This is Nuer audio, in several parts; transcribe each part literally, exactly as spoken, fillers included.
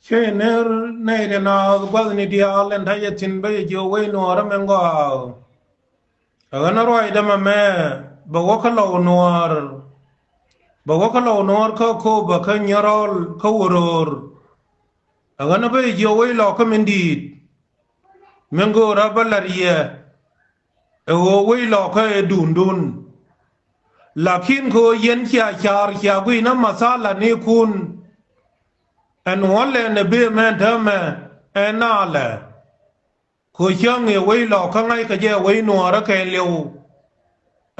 Cuɛ ner nɛy ti naath gua̱thni diaal ɛn ta̱yɛ thi̱n bä yɛ jiök wec nuɔɔrä min gɔaa. Ɛ ɣän ruacdä mɛmɛ bɛ wä kä Lɔw nuɔɔr. Bɛ wä kä Lɔw nuɔɔr kä Kööbä kä Nyirɔl kä Wäröör. Ɛ ɣän bä yɛ jiök wec Lɔw kä min di̱i̱t. Min göörä bä la̱r yɛ ɛ ɣöö wec Lɔw kä ɛ duundun. Lakin kɛ ɣöö yɛn cia ca̱r cia gui̱cnä mathalan nikun. Ɛn wä lɛ nɛ bëë mɛn täämɛ ɛ naalɛ. Kɛ ɣöö cäŋ ëë wec Lɔw kä ŋa̱ckɛ jɛ wec nuɔɔrä kɛɛliw.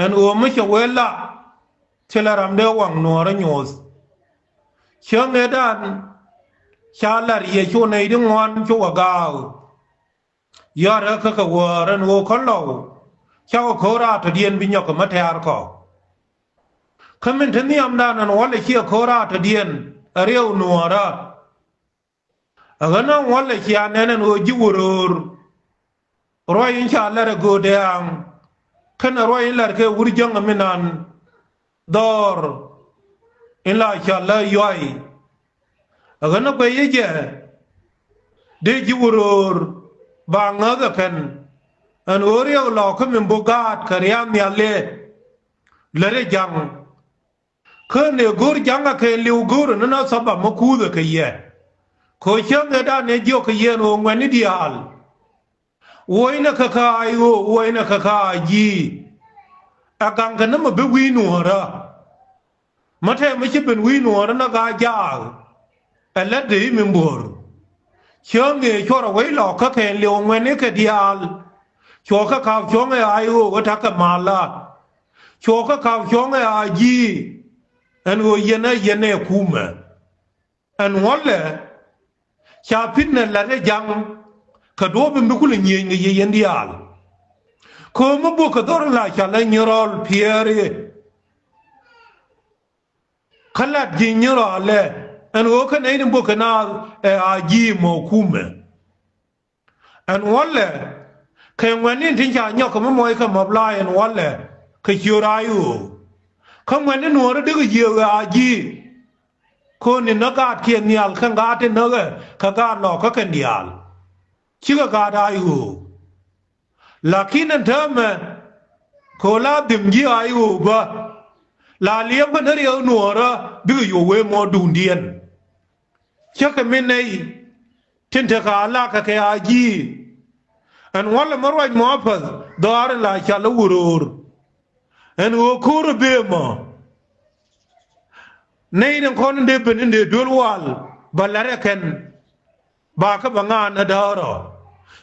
Ɛn ɣöö mi cɛ wee la thilɛ ram dee waŋ nuɔɔrä nyoth. Cäŋ ëëdan ca la̱r yɛ cu nɛy ti ŋuan cu wä gaak. Yɔ̱a̱rä kä kɛ wäär ɛn ɣöö kä Lɔw cakɔ ko̱r raatɔdiɛn bi nyɔk kɛ mä tɛ̈r kɔ. Kä min te nhiamdan ɛn wä lɛ ciɛ ko̱r raatɔdiɛn ɛ riɛw nuɔɔrä. Ɛ ɣän ɛn wä lɛ cia nɛn ɛn ɣöö ji̱ Wäröör. Ruac in ca lɛr ɛ Göödɛ̈ɛ̈ŋ kɛnɛ ruac in lɛr kɛ Wur Jäŋ ɛ mi nan dhɔr in la cɔl lä Yuay. Ɛ ɣän ɛ guɛc i̱ jɛ dee ji̱ Wäröör ba ŋäth ɛ kɛn ɛn ɣöö riɛk Lɔw kä min buk gaat kɛ ria̱a̱ŋ nhial lëë lät ɛ ja̱ŋ. Kä nëë go̱o̱r ja̱ŋ ɛ kɛɛliw go̱o̱r ɛn ni na thɔp amä kuuth ɛ kɛ yɛ. Kɛ ɣöö cäŋ ëëdan ëë jiök kɛ yɛ ɛn ɣöö ŋuɛ̈tni diaal. Wuɔcnɛ kɛ kä a i̱ ɣöö wuɔcnɛ kɛ kä a ji̱. Ɛ gaŋkɛ ni mɛ bi wi̱i̱ nuɔ̱ɔ̱rä. Mä tɛmɛ ci ben wi̱i̱ nuɔ̱ɔ̱rä ni gaa jaak. Ɛ lät dee i̱ min buɔ̱ɔ̱r. Cäŋ ëë cuɔrɛ wec Lɔw kä kɛɛliw ŋuɛ̈tni kɛ diaal. Cuɔ kä ka̱p cuɔ̱ŋ ɛ a i̱ ɣöö wä ta̱kɛ malä. Cuɔ kä ka̱p cuɔ̱ŋ ɛ a ji̱. Ɛn ɣöö yɛn ɛ yɛn ɛ kumɛ. Ɛn wä lɛ ca pi̱n ɛ la̱t ɛ ja̱ŋ. Kɛ duɔ̱ɔ̱p in bi kulɛ nyiëëny kɛ yɛ yɛn diaal. Kööm mi buk kɛ dhɔr la ca lɛ Nyirɔl Piɛɛri. Kä lat ji̱ Nyirɔlɛ ɛn ɣöö kä nɛy ni buk kɛ naath ɛ a ji̱ mɔ kumɛ. Ɛn wä lɛ kɛ ŋuɛ̈tni tin ca nyɔk kɛ mi muɔc kɛ mɔp la̱a̱c ɛn wä lɛ kɛ ciöör a i̱ ɣöö. Kä ŋuɛ̈tni nuɔ̱ɔ̱rä dikɛ jiëëk ɛ a ji̱. Kööni näk gaatkiɛn nhial kä gaat ti näk ɛ kɛ gaat Lɔw kä kɛn diaal. Cikɛ gaat a i̱ ɣöö. Lakin ɛn täämɛ kɛ ɣöö la dhim ji̱ a i̱ ɣöö bä. La liɛpä ni riɛk nuɔ̱ɔ̱rä bikɛ yo̱o̱ wee mɔ duundiɛn. Cä kɛ min nɛy tin tekɛ a lakɛ kɛ a ji̱. Ɛn wä lɛ mä ruac mɔ a päth dhɔaar in la cal a Wäröör. Ɛn ɣöö ko̱r ɛ bëë mɔ. Nɛy ni kɔn in dee ben in dee duel wal ba la̱t ɛ kɛn. Ba kä ba ŋa̱a̱n ɛ däärɔ.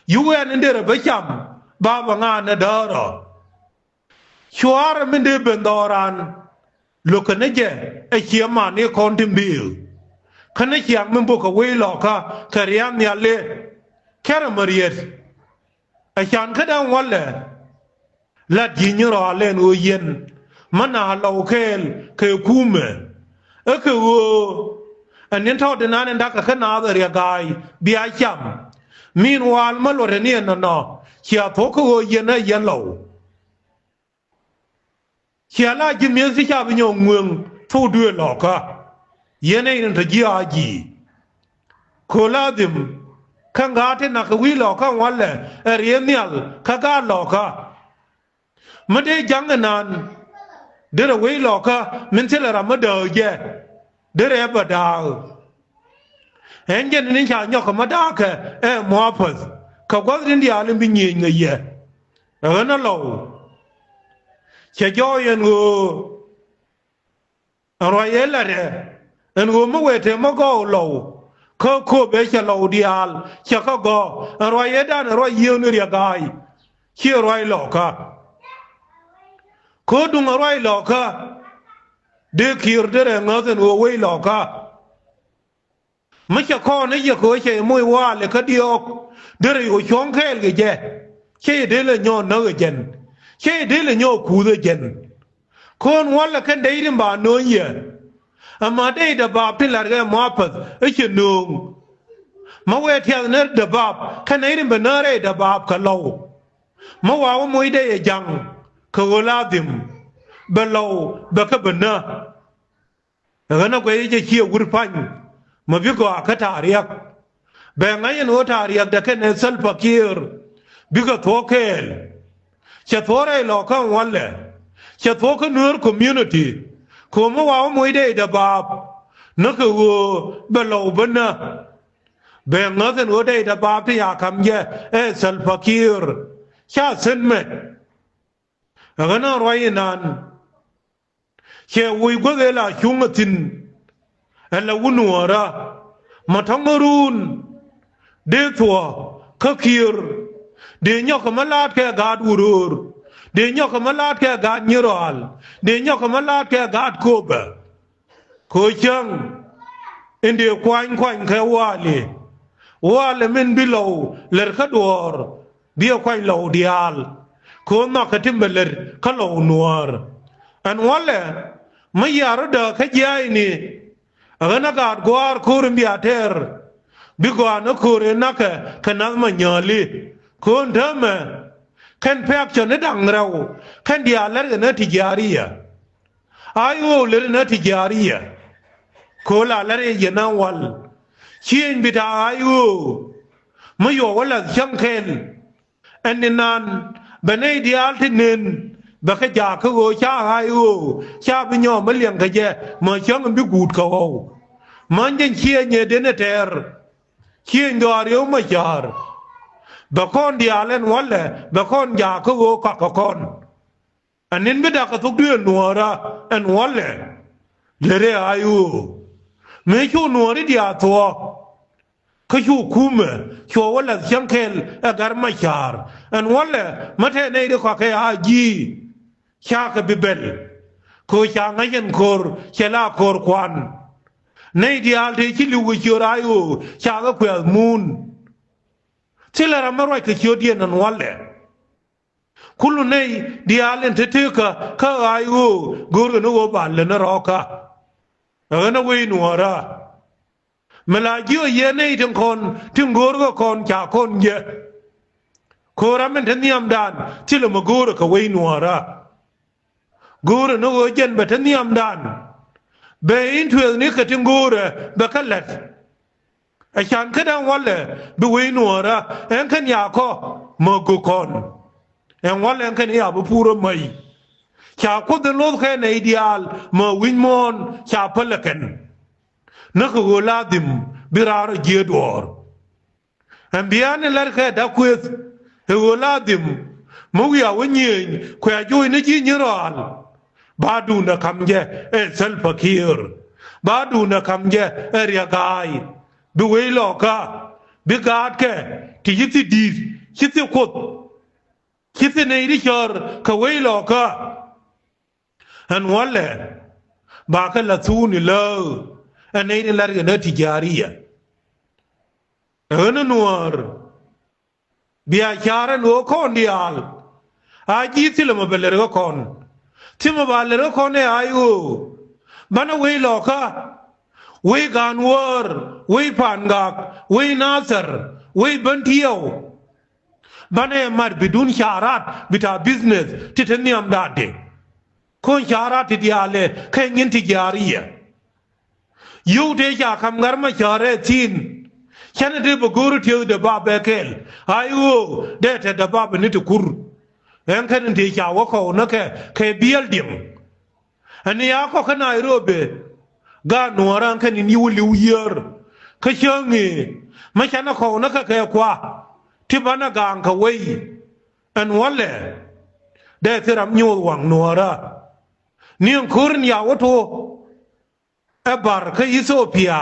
Yuk ɛn in dee rɛ bä cam ba ba ŋa̱a̱n ɛ däärɔ. Cuaarɛ min dee ben dhɔɔran lo̱kɛ ni jɛ ɛ ciɛ man ni kɔn ti mbi̱i̱. Kä ni ciaŋ min bok kɛ wec Lɔkä kɛ ria̱a̱n nhial i̱ kɛrɛ mɛ riet. Ɛ can kädan walɛ. Lat ji̱ Nyirɔalɛ ɛn ɣöö yɛn mä na Lɔw kɛɛl kɛ kumɛ. Ɛ kɛ ɣöö ɛn ni tɔ̱ di nan in dakä kä naath ɛ riɛk ga̱a̱y bia cam. Min waal mä luɔtɛ ni ɛn nɔnɔ cia thok kä ɣöö yɛn ɛ yɛn Lɔw. Cia la ji̱ mi̱eth ti ca bi nyɔk ŋueŋ thok duëë Lɔkä. Yɛn ɛ in tɔ ji̱ a ji̱. Ko̱ la dhim kä ŋa̱a̱t ti nak kɛ wi̱i̱ Lɔkä walɛ ɛ riee nhial kä gaat Lɔkä. Mi dee ja̱ŋ inan derɛ wec Lɔkä min thilɛ ram mi dääk jɛ derɛ ɛ bä da̱a̱k. Ɛn jɛn ni ca nyɔk kɛ mä da̱a̱kɛ ɛ muapäth kɛ gua̱thni diaal in bi nyiëëny kɛ yɛ. Ɛ ɣän a Lɔw cɛ jɔɔc ɛn ɣöö ɛn ruac ëë la̱tdɛ ɛn ɣöö mi wëë te mä gɔɔk Lɔw kä köp ëë cɛ Lɔw diaal cɛ kä gɔɔk ɛn ruac ëëdan ɛ ruac yiëëk ni riɛk ga̱a̱y ciɛ ruac Lɔkä. Kä duŋ ɛ ruac Lɔkä dee kiër derɛ ŋäth ɛn ɣöö wec Lɔkä. Mi cɛ kɔn i̱ yɛ kɛ ɣöö cɛ yɛ moc waal ɛ kä diɔ̱ɔ̱k derɛ yɛ ɣöö cuɔ̱ŋ kɛɛl kɛ jɛ. Cɛ yɛ dee lɛ nyɔɔk näk ɛ jɛn cɛ yɛ dee lɛ nyɔɔk kuuth ɛ jɛn. Ko̱n walɛ kɛn dee i̱ rin ba nööny yɛ. Ɛmɛ dee i̱ däbaap tin la̱t kɛ muapäth i̱ cɛ nööŋ. Mä wëë tiath ni däbaap kɛn i̱ rin bɛ näär ɛ i̱ däbaap kɛ Lɔw. Mä wa̱a̱ wä moc dee yɛ ja̱ŋ kɛ ɣöö la dhim bɛ Lɔw bɛ kä bɛ nä. Ɛ ɣän a guɛc i̱ cɛ ciɛ wur pa̱ny mɛ bi gɔaa kä ta̱a̱ riäk. Bɛ ŋa̱c ɛn ɣöö ta̱a̱ riɛkdɛ kɛnɛ Salva Kiir bikɛ thuɔ̱k kɛɛl. Cɛ thuɔ̱k rɛy Lɔkä ɛn walɛ. Cɛ thuɔ̱k kä Nuer community. Ko̱o̱m mi wa wä moc dee i̱ dee baap. Näkɛ ɣöö bɛ Lɔw bä nä. Bɛ ŋäth ɛn ɣöö dee i̱ dee baap ti ya ka̱m jɛ ɛ Salva Kiir. Ca thänmɛ. Ɛ ɣän ɛ ruac inan. Cɛ woc guäth ëë la cuŋ ɛ thi̱n. Ɛ la wun nuɔɔrä. Ma tɔ̱ŋ ɛ run. Dee thuɔ̱k kä Kiir. Dee nyɔk kɛ mä laat kɛ gaat Wuröör. Dee nyɔk kɛ mä laat kɛ gaat Nyirɔal. Dee nyɔk kɛ mä laat kɛ gaat Köpɛ. Kɛ ɣöö cäŋ in dee kuany kuany kɛ wali. Wali min bi Lɔw lɛr kä duɔ̱ɔ̱r. Bi ɛ kuany Lɔw diaal. Kɛ ɣöö nhɔakɛ ti mi lɛr kä Lɔw nuäär. Ɛn walɛ mi yar rɔ̱dä kä jiaayni. Ɛ ɣän ɛ gaat gua̱a̱r ko̱r in bia tɛr. Bi gɔaa ni ko̱r in na̱kɛ kɛ nath ma nyääli. Kɛ ɣöö ɛn täämɛ kɛn pɛ̈k cɔn ni da̱ŋ rɛw. Kɛn diaal lɛr kɛ ni ti jiaar yɛ. Ay ɣöö lär inä ti jiaar yɛ. Kööl a lär yɛ yɛn a wal. Ciëny bi ta̱a̱ ay ɣöö mi yuɔ wä lath cäŋ kɛl. Ɛn ni naan bɛ nɛy diaal ti nen bɛ kɛ jaak kä ɣöö ca ay ɣöö ca bi nyɔɔm mi liɛŋ kɛ jɛ. Mä cäŋ bi guut kɛ ɣɔw. Mä jɛn ciëny ɛ den ɛ tɛɛr. Ciëny dhɔaar yɛ wä ma cäär. Bɛ kɔn diaal ɛn walɛ bɛ kɔn jaak kä ɣöö kɔak kɛ kɔn. Ɛ ni̱n bi dak kɛ thok duëël nuɔɔrä ɛn wälɛ. Lërɛ ay ɣöö mëë cu nuɔɔri diaal thuɔ̱ɔ̱k. Kä cu kumɛ cuɔ wä lath cäŋ kɛl ɛ Gat Macar. Ɛn wälɛ mä tɛɛ nɛy ti kɔakɛ a ji̱. Cakɛ bi bɛl kɛ ɣöö ca ŋäc ɛn ko̱r cɛ la ko̱r kuan. Nɛy diaal tëë ci li̱w kɛ ciöör ay ɣöö cakɛ kuɛ̈th muun. Thilɛ ram mi ruac kɛ ciötdiɛn ɛn wälɛ. Kulu nɛy diaal in te tekä kä ɣaac ɣöö go̱o̱rkɛ ni ɣöö ba lät ni rɔɔkä. Ɛ ɣän ɛ wec nuɔɔrä. Mi la jiök yɛ nɛy tin kɔn tin go̱o̱rkɛ kɔn ca kɔn jɛ. Ko̱o̱r ram in te nhiamdan thilɛ mi go̱o̱rɛ kɛ wec nuɔɔrä. Go̱o̱rɛ ni ɣöö jɛn bɛ te nhiamdan. Bɛ in tueethni kɛ tin go̱o̱rɛ bɛ kä lät. Ɛ can kädäŋ walɛ bi wec nuɔɔrä ɛn kɛn yakɔ mä gök kɔn. Ɛn walɛ ɛn kɛn ya bi purä mäc. Ca Kuoth in lo̱thkɛ nɛy diaal mä wi̱c muɔ̱ɔ̱n ca pälɛ kɛn. Näkɛ ɣöö la dhim bi raar ɔ jiee duɔɔr. Ɛn bian in la̱rkɛ da̱k kuëth ɛ ɣöö la dhim mi wiaa wä nyiëëny kuɛ a joc ni ji̱ nyin rɔal. Ba duundɛ ka̱m jɛ ɛ Salva Kiir. Ba duundɛ ka̱m jɛ ɛ Riɛk Ga̱a̱y. Bi wec lɔkä bi gaatkɛ ti ci thi di̱i̱t ci thi Kuoth. Ci thi nɛy ti cär kɛ wec lɔkä. Ɛn wälɛ ba kɛ la thuuni lääk. Ɛn nɛy ti lat kɛ nä ti ja̱a̱riɛ. Ɛ ɣän ɛ nuäär. Bia ca̱r ɛn ɣöö kɔn diaal a ji̱ thilɛ mɔ bɛ lɛr kä kɔn. Thimɔ ba lɛr kä kɔn ɛ a i̱ ɣöö banɛ wec lɔkä, wec Ga̱a̱n Wäär, wec Pa̱a̱n Gak, wec Nathɛr, wec Bän Tiɛw. Banɛ mat bidun ca̱raat bi ta̱a̱ business ti te nhiamdan dee. Ko̱n ca̱raat ti diaalɛ kɛ nyin ti jiaar i̱ yɛ. Yio̱w tëë ca ka̱m ŋa̱r ma cäärɛ thi̱n. Cänɛ dee bɛ go̱o̱r tieth dee bap bɛ kɛɛl. A i̱ ɣöö dee tɛt dee bap ni ti kur. Ɛn kɛn in tëë ca wä kɔw näkɛ kɛ biɛl diɛŋ. Ɛn ni a kɔk kä Nairobi. Gaat nuɔ̱ɔ̱rä ɛn kɛn in yiw li̱w yiër. Kä cäŋ i̱ mä cänɛ kɔw näkɛ kɛ kua. Ti banɛ ga̱a̱ŋ kɛ wei. Ɛn wälɛ dee thi ram nyuuth waŋ nuɔ̱ɔ̱rä. Ni ɛn ko̱r in ya wä tuɔ. Ɛ bar kä Ithiopia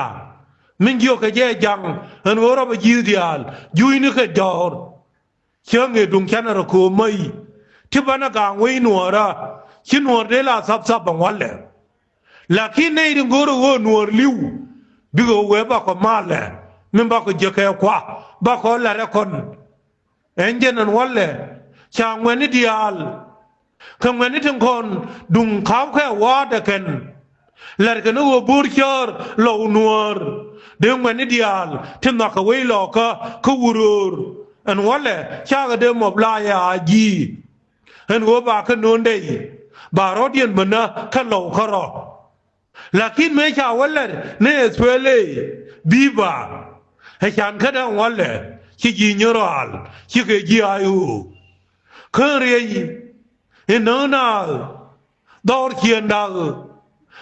min jiökɛ jɛ jaŋ ɛn ɣöö rɔbɛ ji̱th diaal juucni kɛ jɔ̱ɔ̱r. Cäŋ ëë duŋ canɛ rɔ kööm mäc ti banɛ ga̱a̱ŋ wec nuɔ̱ɔ̱rä. Ci nuɔ̱ɔ̱r dee la thap thap ɛn walɛ. Lakin nɛy ti ŋo̱o̱r ɛ ɣöö nuɔ̱ɔ̱r li̱w bikɛ ɣöö wee bakɔ malɛ min bakɔ jiäkɛ kua bakɔ la̱t ɛ kɔn. Ɛn jɛn ɛn walɛ ca ŋuɛ̈tni diaal. Kɛ ŋuɛ̈tni tin kɔn duŋ ka̱pkɛ wa̱a̱dɛ kɛn. La̱rkɛ ni ɣöö bo̱o̱r cäär lɔw nuäär. Dee ŋuɛ̈tni diaal ti nhɔakɛ wec lɔɔkä kä wuröör. Ɛn walɛ cakɛ dee mɔp la̱a̱c ɛ a ji̱. Ɛn ɣöö ba kä no̱o̱ŋdɛ i̱ ba rɔ̱diɛn bä nä kä lɔw kärɔ̱. Lakin mëë ca wä lɛr ni S P L A bi̱i̱ ba. Ɛ can kädä ŋuɔlɛ ci ji̱ nyoroal ci kɛ ji̱ ay ɣöö kä riey in näk naath dhɔr ciëndak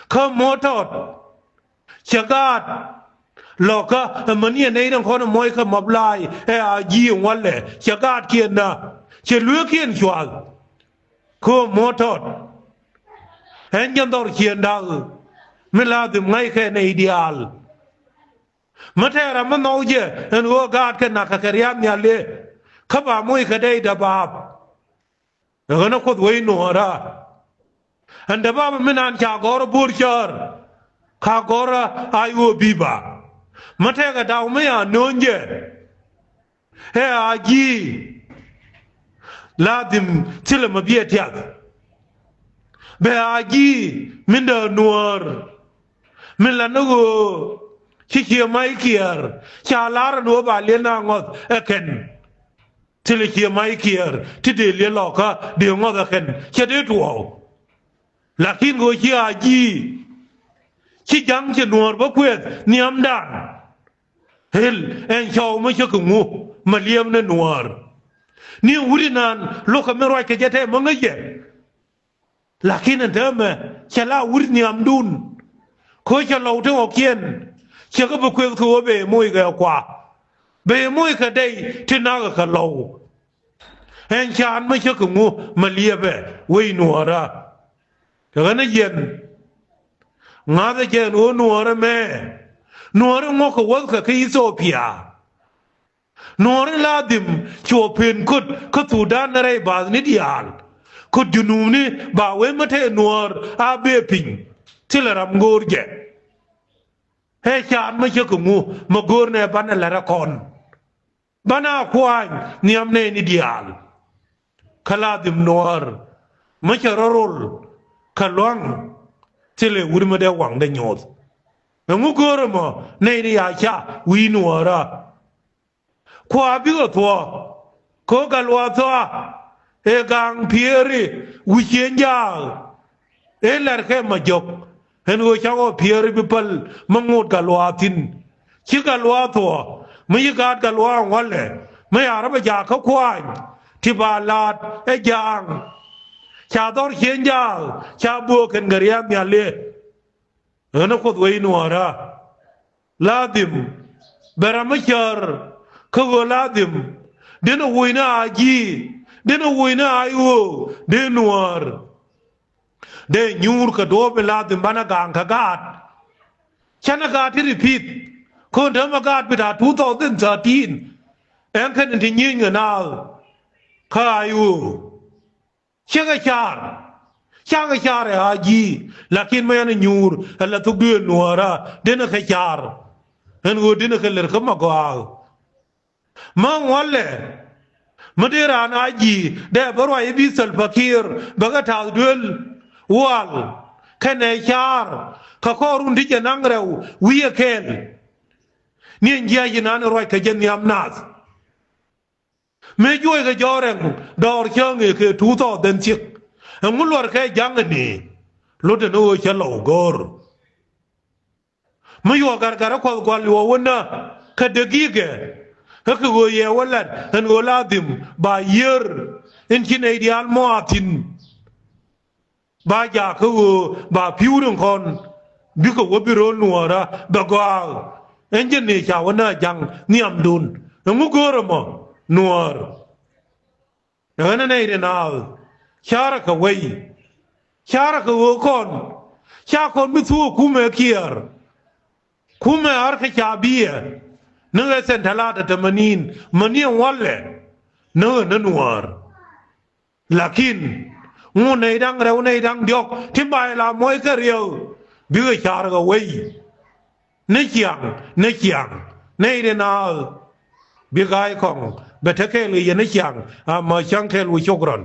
kä muɔ̱t tɔt. Cɛ gaat lɔkä ɛmäni ɛ nɛy den kɔn ɛ muɔc kɛ mɔp laay ɛ a ji̱ ŋuɔlɛ cɛ gaatkiɛn nä cɛ lueekiɛn cuath. Kä muɔ̱t tɔt ɛn jɛn dhɔr ciëndak mi la dhim ŋa̱ckɛ nɛy diaal. Mi tɛɛrɛ mi nhɔw jɛ ɛn ɣöö gaatkɛ nakä kɛ riath nhial i̱ kä ba moc kɛ dɛy däbaab. Ɛ ɣän ɛ kuoth wec nuɔɔrä. Ɛn däbaab mi naan ca gɔ̱rä bo̱o̱r cäär ka gɔ̱rä a ɣöö bi̱i̱ ba mi tɛkɛ daw mi a nööny jɛ. Ɛ a ji̱ la dhim thilɛ mi biɛ tiak. Bɛ a ji̱ min dee nuäär min la ni ɣöö ci cië mac kiɛɛr ca lar ɛn ɣöö ba liɛl na ŋɔth ɛ kɛn. Thilɛ cië mac kiɛɛr ti dee liɛl lɔkä dee ŋɔth ɛ kɛn cɛ dee tuɔɔk. Lakin ɣöö ci a ji̱ ci ja̱ŋ cɛ nuäär bä kuɛth nhiamdan. Hel ɛn cɔw mi cä kɛ ŋu ma liɛm ni nuäär. Ni wut inan lo̱kä mi ruac kɛ jɛ tɛm mi ŋäc jɛ. Lakin ɛn täämɛ cɛ la wut nhiamdun. Kä cɛ lɔw ti ɣɔ̱kiɛn cɛ kä bi kueth kɛ ɣöö bɛ moc kɛ kua. Bɛ moc kɛ dɛy ti nakä kɛ lɔw. Ɛn can mi cä kɛ ŋu ma liɛpɛ wec nuäärä. Kɛ ɣän ɛ jiɛn ŋa̱thä jɛ ɛn ɣöö nuäärä mɛ nuäärä ŋuɔ̱k kɛ wäthkɛ kä Ithiopia. Nuɔ̱ɔ̱ri la dhim cuɔ pen köt kä Thudan ni rɛy bathni diaal. Köt junubni ba wee mi te nuɔ̱ɔ̱r a bee piny. Thilɛ ram go̱o̱r jɛ. Ɛ caat mi cä kɛ ŋu mi go̱o̱r nɛ banɛ la̱t ɛ kɔn. Banɛ a kuany nhiam nɛɛni diaal. Kä la dhim nuɔ̱ɔ̱r mi cɛ rɔ rol kɛ lua̱ŋ. Thilɛ wut mi dee waŋdɛ nyoth. Ɛŋu go̱o̱r ɛmɔ nɛɛni ya ca wi̱i̱ nuɔ̱ɔ̱rä. Kua bikɛ thuɔ̱k kä gal wa thɔa ëë gaŋ piëëri wi̱ciëny jaak. Ëë lɛr kɛ ma jɔk ɛn ɣöö cakɔ piëëri bi päl mi ŋot gal wa thi̱n. Ci gal wa thuɔ̱k mi ci gaat gal wa ŋuɔlɛ mi ya̱r bɛ jaak kä kuany ti ba laat ɛ ja̱a̱ŋ. Ca dhɔr ciëny jaak ca böök kɛn kɛ ria̱a̱ŋ nhial i̱ Ɣän ɛ Kuoth wec nuɔ̱ɔ̱rä. Ladhim bɛ ram mi cär kä ɣöö ladhim denɛ woc ni a ji̱ denɛ woc ni a i̱ ɣöö dee nuäär. Dee nyuur kɛ duɔ̱ɔ̱p in ladhim banɛ ga̱a̱ŋ kɛ gaat. Canɛ gaat ti repeat. Kä dämɛ gaat bi ta̱a̱ two thousand thirteen. Ɛn kɛn in ti nyieny kɛ naath kä a i̱ ɣöö Cä kɛ car. Cä kɛ car ɛ a ji̱. Lakin mɛ ɛn nyuur ɛ la thuk duëël nuɔ̱ɔ̱rä denɛ kɛ car. Ɛn ɣöö denɛ kɛ lɛr kä ma gɔaa. Ma ŋuɔlɛ mi dee raan a ji̱ dee bä ruac i̱ bi Salva Kiir bɛ kɛ ta̱a̱th duëël wal kɛnɛ car kɛ kɔɔrun ti jɛ naŋ rɛw wi̱i̱ ɛ kɛɛl. Ni ɛn ji̱ a ji̱ naan ruac kɛ jɛ nhiam nath. Mëë juɔc kɛ jɔɔr ɛŋ dɔɔr cäŋ ëë kɛ two thousand six. Ɛŋu luɔr kɛ ja̱ŋ ɛ ni lot ɛn ɣöö cä lɔw go̱o̱r. Mi yuɔ gargarä Kuɔth gua̱l yuɔ wä nä kɛ dägikɛ. Kä kɛ ɣöö yɛ wä lat ɛn ɣöö la dhim ba yiër in ci nɛy diaal mɔ a thi̱n. Ba jaak kä ɣöö ba pi̱w riŋ kɔn bikɛ wä bi ro̱o̱l nuɔ̱ɔ̱rä bɛ gɔaa. Ɛn jɛ ni ca wä nä ja̱ŋ nhiamdun. Ɛŋu go̱o̱rä mɔ nuɔ̱ɔ̱r. Ɛ ɣän ɛ nɛy ri naath. Carä kɛ wei. Carä kɛ ɣöö kɔn ca kɔn bi thuɔ̱k kumɛ kiɛɛr. Kumɛ ar kä ca biɛ ni ɣɛ thɛn talaata tamanin mäni ɛn walɛ ni ɣän ɛ nuɔ̱ɔ̱r. Lakin ŋu nɛy da̱ŋ rɛw nɛy da̱ŋ diɔ̱k ti bay la muɔc kä riɛw bikɛ car kɛ wei. Ni ciaŋ ni ciaŋ nɛy ri naath. Bi ga̱a̱c kɔŋ bɛ te kɛɛl kɛ yɛn ni ciaŋ. Ama cäŋ kɛɛl wi cok rɔn.